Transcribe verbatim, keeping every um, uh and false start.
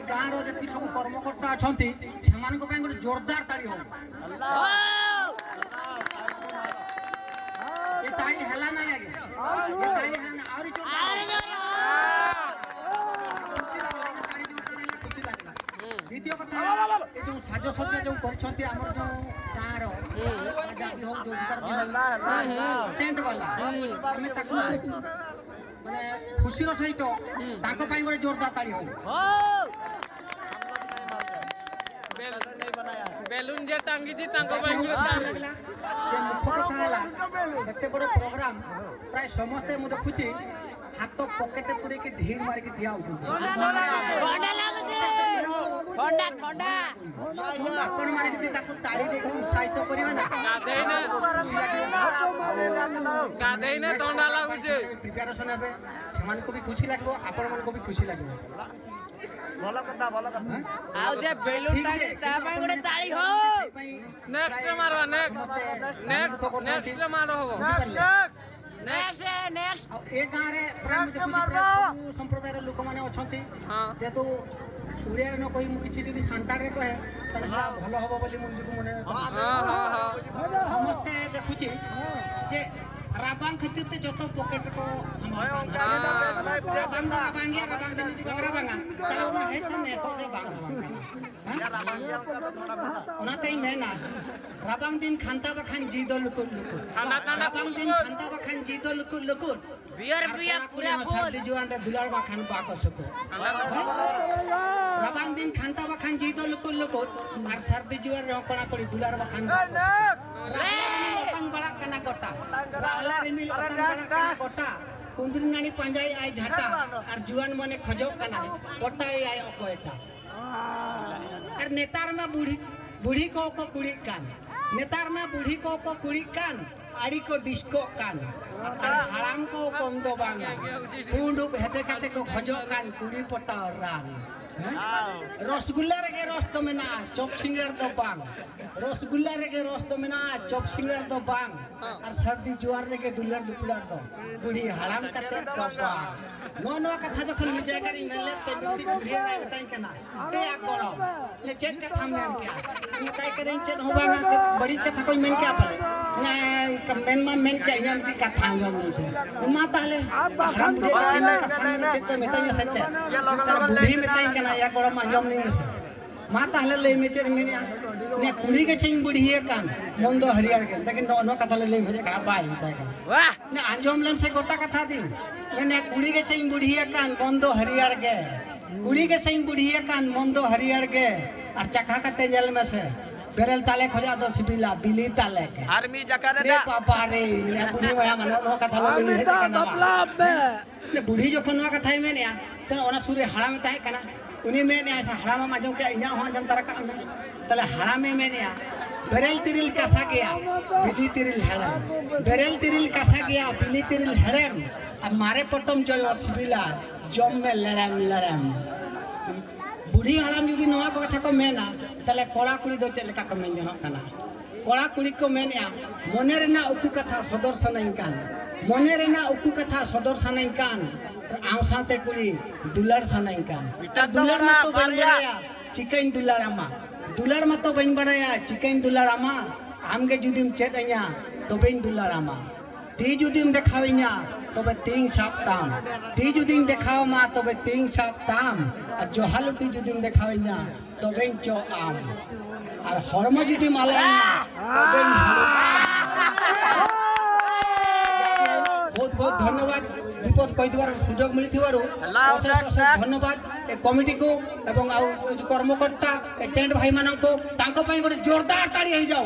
ଗାଁର ଯେତିକି ସବୁ କର୍ମକର୍ତ୍ତା ଅଛନ୍ତି, ସେମାନଙ୍କ ପାଇଁ ଗୋଟେ ଜୋରଦାର ତାଳି ହଉ। ଏ ତାଳି ହେଲା ନାହିଁ ଆଜ୍ଞା, ଏ ତାଳି ହେଲା ନାହିଁ, ଆହୁରି ଜୋରଦାର ହଉ। ଖୁସି ଲାଗିଲା, ଏ ତାଳି ଜୋରଦାର ହେଲା, ଖୁସି ଲାଗିଲା। ଦ୍ୱିତୀୟ କଥା, ଏ ଯୋଉ ସାଜସଜ୍ଜା ଯୋଉ କରିଛନ୍ତି ଆମର ଯୋଉ ଗାଁର, ଯାହା ବି ହଉ, ଯୋଉ ଟେଣ୍ଟ ବାଲା, ଆମେ ତାକୁ ମାନେ ଖୁସିର ସହିତ ତାଙ୍କ ପାଇଁ ଗୋଟେ ଜୋରଦାର ତାଳି ହଉ। ବେଲୁନ ଯେ ଟାଙ୍ଗିଛି ତାଙ୍କ ପାଇଁ ଗୋଟେ ତାଳି। ଯେ ମୁଖ୍ୟ କଥା ହେଲା, ଏତେ ବଡ଼ ପ୍ରୋଗ୍ରାମ, ପ୍ରାୟ ସମସ୍ତେ ମୁଁ ଦେଖୁଛି ହାତ ପକେଟରେ ପୁରେଇକି ଧୀର ମାରିକି ଠିଆ ହଉଛନ୍ତି। ଥଣ୍ଡା ଲାଗୁଛି। ଥଣ୍ଡା, ଥଣ୍ଡା। ଆପଣ ମାନେ ଯଦି ତାକୁ ତାଳି ଦେଇକି ଉତ୍ସାହିତ କରିବେ ନା, ଗାଧେଇନେ, ଗାଧେଇନେ ଥଣ୍ଡା ଲାଗୁଛି। ପ୍ରିପାରେସନ ହେବେ, ସେମାନଙ୍କୁ ବି ଖୁସି ଲାଗିବ, ଆପଣମାନଙ୍କୁ ବି ଖୁସି ଲାଗିବ। ଭଲ କଥା, ଭଲ କଥା। ଆଉ ଯେ ବେଲୁନ ଟାଣି, ତା ପାଇଁ ଗୋଟେ ତାଳି ହଉ। ନେକ୍ସଟ ମାରବା, ନେକ୍ସଟ, ନେକ୍ସଟ, ନେକ୍ସଟ ମାଡ଼ ହବ। ବୁଝିପାରିଲେ? Next, next. ଆଉ ଏ ଗାଁରେ ପ୍ରାୟ ମୁଁ ଦେଖୁଛି, ପ୍ରାୟ ସବୁ ସମ୍ପ୍ରଦାୟର ଲୋକମାନେ ଅଛନ୍ତି। ହଁ। ଯେହେତୁ ଓଡ଼ିଆରେ ନ କହି ମୁଁ କିଛି ଯଦି ସାନ୍ତାଳରେ କହେ, ତାହେଲେ ସେଟା ଭଲ ହବ ବୋଲି ମୁଁ ନିଜକୁ ମନେ, ହଁ, ହଁ, ହଁ। ସମସ୍ତେ ଦେଖୁଛି ଯେ ରାବାᱝ ᱠᱷᱟᱹᱛᱤᱨ ᱛᱮ ᱡᱚᱛᱚ ᱯᱚᱠᱮᱴ ᱠᱚ ᱥᱟᱢᱟᱣ ᱠᱟᱱᱟ᱾ ᱦᱳᱭ, ᱚᱱᱠᱟ ᱜᱮ᱾ ᱨᱟᱵᱟᱝ ᱫᱚ ᱨᱟᱵᱟᱝ ᱜᱮᱭᱟ, ᱨᱟᱵᱟᱝ ᱫᱤᱱ ᱡᱩᱫᱤ ᱵᱟᱝ ᱨᱟᱵᱟᱝᱟ, ᱛᱟᱦᱚᱞᱮ ᱚᱱᱟ ᱦᱮᱸ ᱥᱮ ᱱᱮᱥ ᱫᱚ ᱵᱟᱝ ᱨᱟᱵᱟᱝ ᱠᱟᱱᱟ᱾ ᱦᱮᱸ? ᱚᱱᱟᱛᱮᱧ ᱢᱮᱱᱟ, ᱨᱟᱵᱟᱝ ᱫᱤᱱ ᱠᱷᱟᱱᱛᱟ ᱵᱟᱠᱷᱟᱱ ᱡᱤᱣᱤ ᱫᱚ ᱞᱩᱠᱩᱫ ᱞᱩᱠᱩᱫ᱾ ᱠᱷᱟᱱᱛᱟ, ᱠᱷᱟᱱᱛᱟ ᱨᱟᱵᱟᱝ ᱫᱤᱱ ᱞᱩᱠᱩᱫ᱾ ᱠᱷᱟᱱᱛᱟ ᱵᱟᱠᱷᱟᱱ ᱡᱤᱣᱤ ᱫᱚ ᱞᱩᱠᱩᱫ ᱞᱩᱠᱩᱫ᱾ ᱵᱤᱭᱟᱨ ᱟᱨ ᱵᱤᱭᱟᱨ ᱠᱚᱲᱟ ᱠᱩᱲᱤ ᱯᱩᱨᱟ ᱦᱚᱸ ᱯᱷᱩᱞ᱾ ᱥᱟᱹᱨᱫᱤ ᱡᱩᱣᱟᱹᱱ ᱨᱮ ᱫᱩᱞᱟᱹᱲ ᱵᱟᱠᱷᱟᱱ ᱵᱟᱠᱚ ᱥᱩᱠᱩ᱾ ᱨᱟᱵᱟᱝ ᱫᱤᱱ ᱠᱷᱟᱱᱛᱟ ᱵᱟᱠᱷᱟᱱ ᱡᱤᱣᱤ ᱫᱚ ᱞᱩᱠᱩᱫ ᱞᱩᱠᱩᱫ, ᱟᱨ ᱥᱟᱹᱨᱫᱤ ᱡᱩᱣᱟᱹᱱ ᱨᱮᱦᱚᱸ ᱠᱚᱲᱟ ᱠᱩᱲᱤ ᱫᱩᱞᱟᱹᱲ ᱵᱟᱠᱷᱟᱱ ᱵᱟᱠᱚ ᱥᱩᱠᱩ᱾ ᱨᱟᱵᱟᱝ ᱨᱤᱢᱤᱞ ᱚᱴᱟᱝ ᱵᱟᱲᱟᱜ ᱠᱟᱱᱟ ᱜᱚᱴᱟ, ᱨᱟᱦᱞᱟ ᱨᱤᱢᱤᱞ ᱚᱴᱟᱝ ᱵᱟᱲᱟᱜ ᱠᱟᱱᱟ ᱜᱚᱴᱟ, ᱠᱩᱸᱫᱽᱨᱤ ᱱᱟᱹᱲᱤ ᱯᱟᱸᱡᱟᱭᱮᱫ ᱟᱭ ᱡᱷᱟᱴᱟ, ᱟᱨ ᱡᱩᱣᱟᱹᱱ ᱢᱚᱱᱮ ᱠᱷᱚᱡᱚᱜ ᱠᱟᱱᱟᱭ ᱯᱚᱴᱟᱣᱮᱭᱟᱭ ᱚᱠᱚᱭᱴᱟ᱾ ᱟᱨ ᱱᱮᱛᱟᱨ ᱢᱟ ᱵᱩᱲᱦᱤ, ᱵᱩᱲᱦᱤ ᱠᱚᱦᱚᱸ ᱠᱚ ᱠᱩᱲᱤᱜ ᱠᱟᱱ, ᱱᱮᱛᱟᱨ ᱢᱟ ᱵᱩᱲᱦᱤ ᱠᱚᱦᱚᱸ ᱠᱚ ᱠᱩᱲᱤᱜ ᱠᱟᱱ, ᱟᱹᱰᱤ ᱠᱚ ᱰᱤᱥᱠᱚᱜ ᱠᱟᱱ᱾ ᱦᱟᱲᱟᱢ ᱠᱚ ᱠᱚᱢ ᱫᱚ ᱵᱟᱝ, ᱯᱩᱸᱰᱩᱵ ᱦᱮᱸᱫᱮ ᱠᱟᱛᱮ ᱠᱚ ᱠᱷᱚᱡᱚᱜ ᱠᱟᱱ ᱠᱩᱲᱤ ᱯᱚᱴᱟᱣ ᱨᱟᱱ᱾ ᱦᱮᱸ? ᱨᱚᱥᱜᱩᱞᱞᱟ ᱨᱮᱜᱮ ᱨᱚᱥ ᱫᱚ ᱢᱮᱱᱟᱜᱼᱟ, ᱪᱚᱯ ᱥᱤᱸᱜᱟᱹᱲ ᱫᱚ ᱵᱟᱝ᱾ ᱨᱚᱥᱜᱩᱞᱞᱟ ᱨᱮᱜᱮ ᱨᱚᱥ ᱫᱚ ᱢᱮᱱᱟᱜᱼᱟ, ᱪᱚᱯ ᱥᱤᱸᱜᱟᱹᱲ ᱫᱚ ᱵᱟᱝ᱾ ᱟᱨ ᱥᱟᱹᱨᱫᱤ ᱡᱳᱣᱟᱱ ᱨᱮᱜᱮ ᱫᱩᱞᱟᱹᱲ ᱫᱩᱯᱞᱟᱹᱲ ᱫᱚ ᱵᱩᱲᱦᱤ ᱦᱟᱲᱟᱢ ᱠᱟᱛᱮ ᱫᱚ ᱵᱟᱝ᱾ ᱱᱚᱜᱼᱚ ᱱᱚᱣᱟ ᱠᱟᱛᱷᱟ ᱡᱚᱠᱷᱚᱱ ᱢᱤᱫ ᱡᱟᱭᱜᱟ ᱨᱤᱧ ᱢᱮᱱ ᱞᱮᱫ ᱛᱮ, ᱢᱤᱫᱴᱤᱡ ᱵᱩᱲᱦᱤ ᱦᱚᱲᱮ ᱢᱮᱛᱟᱹᱧ ᱠᱟᱱᱟ, ᱮ ᱭᱟ ᱜᱚᱲᱚᱢ, ᱞᱮ ᱪᱮᱫ ᱠᱟᱛᱷᱟᱢ ᱢᱮᱱ ᱠᱮᱜᱼᱟ? ᱢᱮᱛᱟᱭ ᱠᱟᱹᱱᱟᱹᱧ, "ᱪᱮᱫ ᱦᱚᱸ ᱵᱟᱝᱟ, ᱵᱟᱹᱲᱤᱡ ᱠᱟᱛᱷᱟ ᱠᱚᱧ ᱢᱮᱱ ᱠᱮᱜᱼᱟ ᱯᱟᱞᱮ?" ᱦᱮᱸ, ᱢᱮᱱ ᱢᱟᱢ ᱢᱮᱱ ᱠᱮᱜᱼᱟ, ᱤᱧᱟᱹᱜ ᱢᱤᱫᱴᱤᱡ ᱠᱟᱛᱷᱟ ᱟᱸᱡᱚᱢ ᱞᱤᱧ ᱥᱮ᱾ ᱢᱟ ᱛᱟᱦᱞᱮ, ᱦᱟᱲᱟᱢ ᱵᱩᱰᱷᱤ ᱠᱟᱛᱷᱟ ᱢᱮᱱ ᱪᱮᱫ ᱠᱚ ᱢᱮᱛᱟᱹᱧᱟ ᱥᱮ ᱪᱮᱫ? ᱢᱮᱛᱟᱭ ᱠᱟᱱᱟ, ᱭᱟ ᱜᱚᱲᱚᱢ, ᱟᱸᱡᱚᱢ ᱞᱤᱧ ᱢᱮᱥᱮ᱾ ᱢᱟ ᱛᱟᱦᱞᱮ ᱞᱟᱹᱭ ᱢᱮ, ᱪᱮᱫ ᱮᱢ ᱢᱮᱱᱮᱜᱼᱟ? ᱱᱮ ᱠᱩᱲᱤ ᱜᱮ ᱪᱮᱧ ᱵᱩᱲᱦᱤ ᱟᱠᱟᱱ, ᱢᱚᱱ ᱫᱚ ᱦᱟᱹᱨᱭᱟᱹᱲ ᱜᱮ᱾ ᱞᱮᱠᱤᱱ ᱱᱚᱜᱼᱚ ᱱᱚᱣᱟ ᱠᱟᱛᱷᱟ ᱞᱮ ᱞᱟᱹᱭ ᱢᱮ, ᱪᱮᱫ ᱠᱟᱱᱟ? ᱵᱟᱭ ᱢᱮᱛᱟᱭ ᱠᱟᱱᱟ᱾ ᱱᱮ ᱟᱸᱡᱚᱢ ᱞᱮᱢ ᱥᱮ ᱜᱚᱴᱟ ᱠᱟᱛᱷᱟ ᱫᱤᱱ᱾ ᱢᱮᱱᱮ, ᱠᱩᱲᱤ ᱜᱮ ᱪᱮᱧ ᱵᱩᱲᱦᱤ ᱟᱠᱟᱱ, ᱢᱚᱱ ᱫᱚ ᱦᱟᱹᱨᱭᱟᱹᱲ ᱜᱮ᱾ ᱠᱩᱲᱤ ᱜᱮ ᱪᱮᱧ ᱵᱩᱲᱦᱤ ᱟᱠᱟᱱ, ᱢᱚᱱ ᱫᱚ ᱦᱟᱹᱨᱭᱟᱹᱲ ᱜᱮ᱾ ᱟᱨ ᱪᱟᱠᱷᱟ ᱠᱟᱛᱮ ᱧᱮᱞ ᱢᱮᱥᱮ, ᱵᱮᱨᱮᱞ ᱛᱟᱞᱮ ᱠᱷᱚᱱᱟᱜ ᱫᱚ ᱥᱤᱵᱤᱞᱟ ᱵᱤᱞᱤ ᱛᱟᱞᱮ ᱜᱮ᱾ ᱟᱨ ᱢᱤᱫ ᱡᱟᱠᱟ ᱨᱮ ᱨᱮ ᱫᱟᱜ᱾ ᱵᱟᱵᱟ ᱨᱮ, ᱢᱮᱱᱮ ᱵᱩᱲᱦᱤ ᱢᱟᱭᱟ, ᱢᱟᱱᱮ ᱱᱚᱣᱟ ᱠᱟᱛᱷᱟ ᱞᱮ ᱟᱨ ᱞᱟᱹᱭ ᱢᱤᱫ ᱦᱮᱡ ᱫᱷᱟᱣ ᱠᱟᱱᱟ᱾ ᱵᱟᱯᱞᱟ ᱢᱮ᱾ ᱵᱩᱲᱦᱤ ᱡᱚᱠᱷᱚᱱ ᱱᱚᱣᱟ ᱠᱟᱛᱷᱟᱭ ᱢᱮᱱᱮᱜᱼᱟ, ᱛᱟᱦᱞᱮ ᱚᱱᱟ ᱥᱩᱨ ᱨᱮ ᱦᱟᱲᱟᱢᱮ ᱛᱟᱦᱮᱸ ᱠᱟᱱᱟ᱾ ᱩᱱᱤ ᱢᱮᱱᱮᱜᱼᱟᱭ, ᱥᱮ ᱦᱟᱲᱟᱢᱮᱢ ᱟᱸᱡᱚᱢ ᱠᱮᱜᱼᱟ, ᱤᱧᱟᱹᱜ ᱦᱚᱸ ᱟᱸᱡᱚᱢ ᱛᱟᱨᱟ ᱠᱟᱜ ᱢᱮ᱾ ᱛᱟᱦᱞᱮ ᱦᱟᱲᱟᱢᱮ ᱢᱮᱱᱮᱜᱼᱟ, ᱵᱮᱨᱮᱞ ᱛᱤᱨᱤᱞ ᱠᱟᱥᱟ ᱜᱮᱭᱟ, ᱵᱤᱞᱤ ᱛᱤᱨᱤᱞ ᱦᱮᱲᱮᱢ᱾ ᱵᱮᱨᱮᱞ ᱛᱤᱨᱤᱞ ᱠᱟᱥᱟ ᱜᱮᱭᱟ, ᱵᱤᱞᱤ ᱛᱤᱨᱤᱞ ᱦᱮᱲᱮᱢ᱾ ᱟᱨ ᱢᱟᱨᱮ ᱯᱚᱴᱚᱢ ᱡᱚᱭᱚ ᱥᱤᱵᱤᱞᱟ, ᱡᱚᱢ ᱢᱮ ᱞᱮᱲᱮᱢ ᱞᱮᱲᱮᱢ᱾ ᱵᱩᱲᱦᱤ ᱦᱟᱲᱟᱢ ᱡᱩᱫᱤ ᱱᱚᱣᱟ ᱠᱚ ᱠᱟᱛᱷᱟ ᱠᱚ ᱢᱮᱱᱟ, ᱛᱟᱦᱞᱮ ᱠᱚᱲᱟ ᱠᱩᱲᱤ ᱫᱚ ᱪᱮᱫ ᱞᱮᱠᱟ ᱠᱚ ᱢᱮᱱ ᱡᱚᱱᱚᱜ ᱠᱟᱱᱟ? ᱠᱚᱲᱟ ᱠᱩᱲᱤ ᱠᱚ ᱢᱮᱱᱮᱜᱼᱟ, ᱢᱚᱱᱮ ᱨᱮᱱᱟᱜ ᱩᱠᱩ ᱠᱟᱛᱷᱟ ᱥᱚᱫᱚᱨ ᱥᱟᱱᱟᱧ ᱠᱟᱱ, ᱢᱚᱱᱮ ᱨᱮᱱᱟᱜ ᱩᱠᱩ ᱠᱟᱛᱷᱟ ᱥᱚᱫᱚᱨ ᱥᱟᱱᱟᱧ ᱠᱟᱱ, ᱟᱢ ᱥᱟᱶᱛᱮ ᱠᱩᱲᱤ ᱫᱩᱞᱟᱹᱲ ᱥᱟᱱᱟᱧ ᱠᱟᱱ᱾ ᱢᱤᱫᱴᱟᱝ ᱫᱚ ᱫᱩᱞᱟᱹᱲ ᱵᱟᱲᱟ, ᱢᱟᱛᱚ ᱵᱟᱹᱧ ᱵᱟᱨᱭᱟ᱾ ᱵᱟᱲᱟᱭᱟ, ᱪᱤᱠᱟᱹᱧ ᱫᱩᱞᱟᱹᱲᱟᱢᱟ? ᱫᱩᱞᱟᱹᱲ ᱢᱟᱛᱚ ᱵᱟᱹᱧ ᱵᱟᱲᱟᱭᱟ, ᱪᱤᱠᱟᱹᱧ ᱫᱩᱞᱟᱹᱲᱟᱢᱟ? ᱟᱢᱜᱮ ᱡᱩᱫᱤᱢ ᱪᱮᱫ ᱟᱹᱧᱟ, ᱛᱚᱵᱮᱧ ᱫᱩᱞᱟᱹᱲᱟᱢᱟ᱾ ᱛᱤ ᱡᱩᱫᱤᱢ ᱫᱮᱠᱷᱟᱣᱤᱧᱟ, ᱛᱚᱵᱮ ᱛᱤᱧ ᱥᱟᱵ ᱛᱟᱢ᱾ ᱛᱤ ᱡᱩᱫᱤᱧ ᱫᱮᱠᱷᱟᱣᱟᱢᱟ, ᱛᱚᱵᱮ ᱛᱤᱧ ᱥᱟᱵ ᱛᱟᱢ᱾ ᱟᱨ ᱡᱚᱦᱟ ᱞᱩᱴᱤ ᱡᱩᱫᱤᱢ ᱫᱮᱠᱷᱟᱣᱤᱧᱟ, ᱛᱚᱵᱮᱧ ᱪᱚᱜ ᱟᱢ᱾ ᱟᱨ ᱦᱚᱲᱢᱚ ᱡᱩᱫᱤᱢ ᱟᱞᱟᱭᱤᱧᱟ, ᱛᱚᱵᱮᱧ ᱦᱩᱲᱩᱜ ᱟᱢ᱾ ବହୁତ ବହୁତ ଧନ୍ୟବାଦ। ବିପଦ କହିଥିବାରୁ, ସୁଯୋଗ ମିଳିଥିବାରୁ ଅଶେଷ ଅଶେଷ ଧନ୍ୟବାଦ। ଏ କମିଟିକୁ ଏବଂ ଆଉ ଏ ଯୋଉ କର୍ମକର୍ତ୍ତା, ଏ ଟେଣ୍ଟ ଭାଇମାନଙ୍କୁ, ତାଙ୍କ ପାଇଁ ଗୋଟେ ଜୋରଦାର ତାଳି ହେଇଯାଉ।